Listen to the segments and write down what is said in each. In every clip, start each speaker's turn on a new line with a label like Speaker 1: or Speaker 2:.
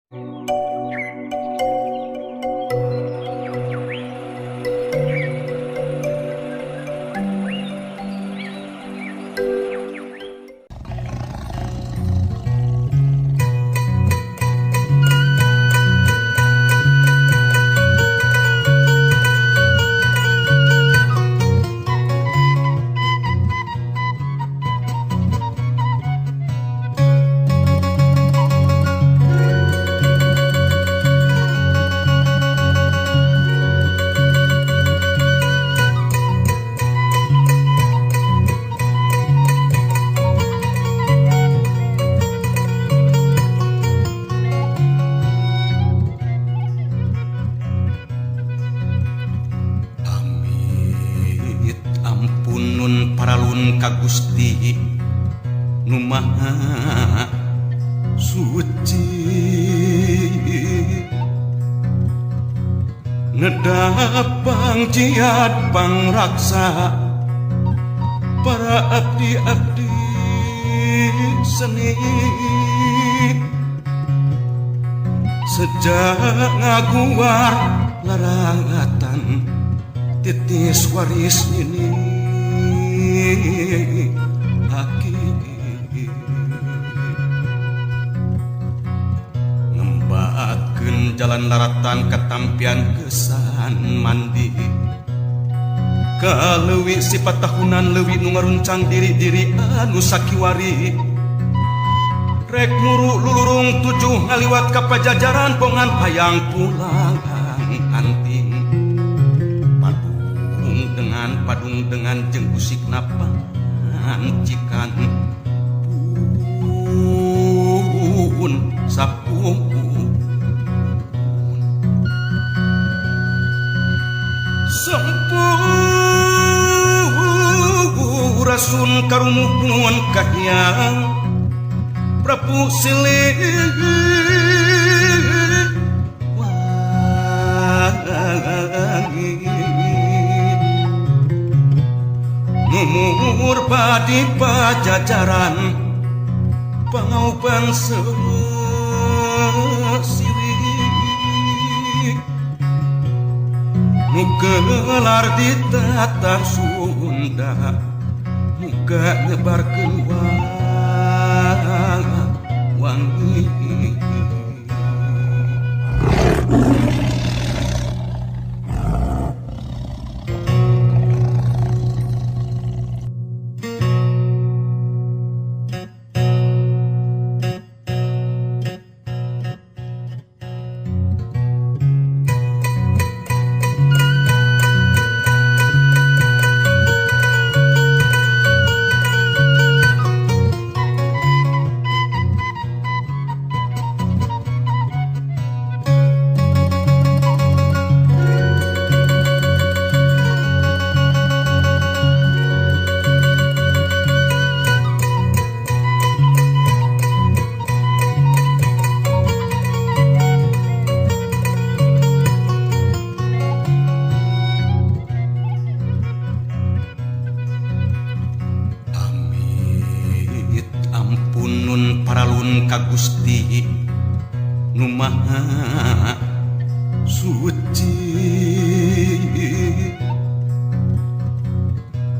Speaker 1: Amit ampunun paralun ka Gusti nu Maha Suci, nedap pangjiat pangraksa para abdi-abdi seni. Sejak ngaguar larangatan titis waris ini aki, ngembatkeun jalan laratan katampian kesan mandi ka leuwi sifat tahunan leuwi nu ngaruncang diri-diri anu sakiwari. Rek muru lulurung tujuh ngaliwat ka pajajaran bongan hayang pulang anting. Padung dengan padung dengan jeung usik napancikan pun sapung Sampurasun karumuhun kahiyang Prabu Siliwangi, numur padi pajajaran pangaupang sirik, nu gelar di tatar Sunda muga nyebarkeun wangi. Amit ampunun paralun ka Gusti nu Maha Suci,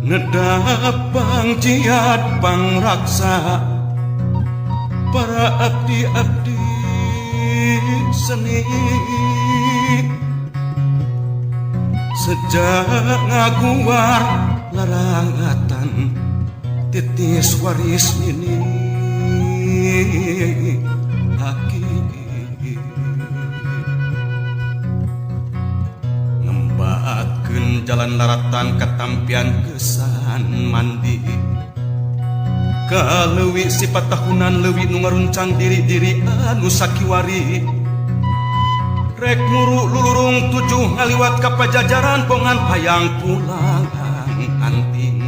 Speaker 1: nedap pangjiat pangraksa para abdi-abdi seni. Sejak ngaguar larangatan titis waris ini aki, ngembatkeun jalan laratan katampian kesan mandi ka leuwi sifat tahunan leuwi nu ngaruncang diri-diri anu sakiwari. Rek muru lulurung tujuh ngaliwat ka pajajaran bongan hayang pulang anting.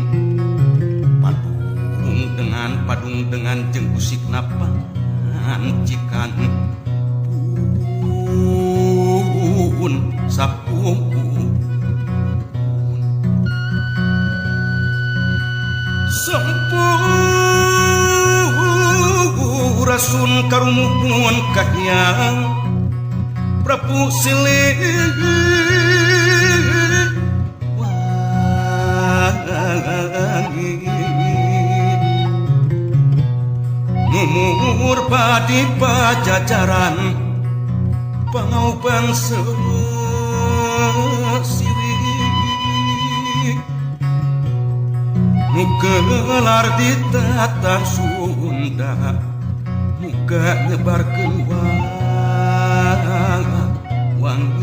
Speaker 1: Padung dengan padung dengan jeung usik napancikan pun sapung Sampurasun karumuhun kahiyang Prabu Siliwangi Mumur padi pajajaran pangaupang sirik nu gelar di tatar Sunda muga nyebarkeun wangi.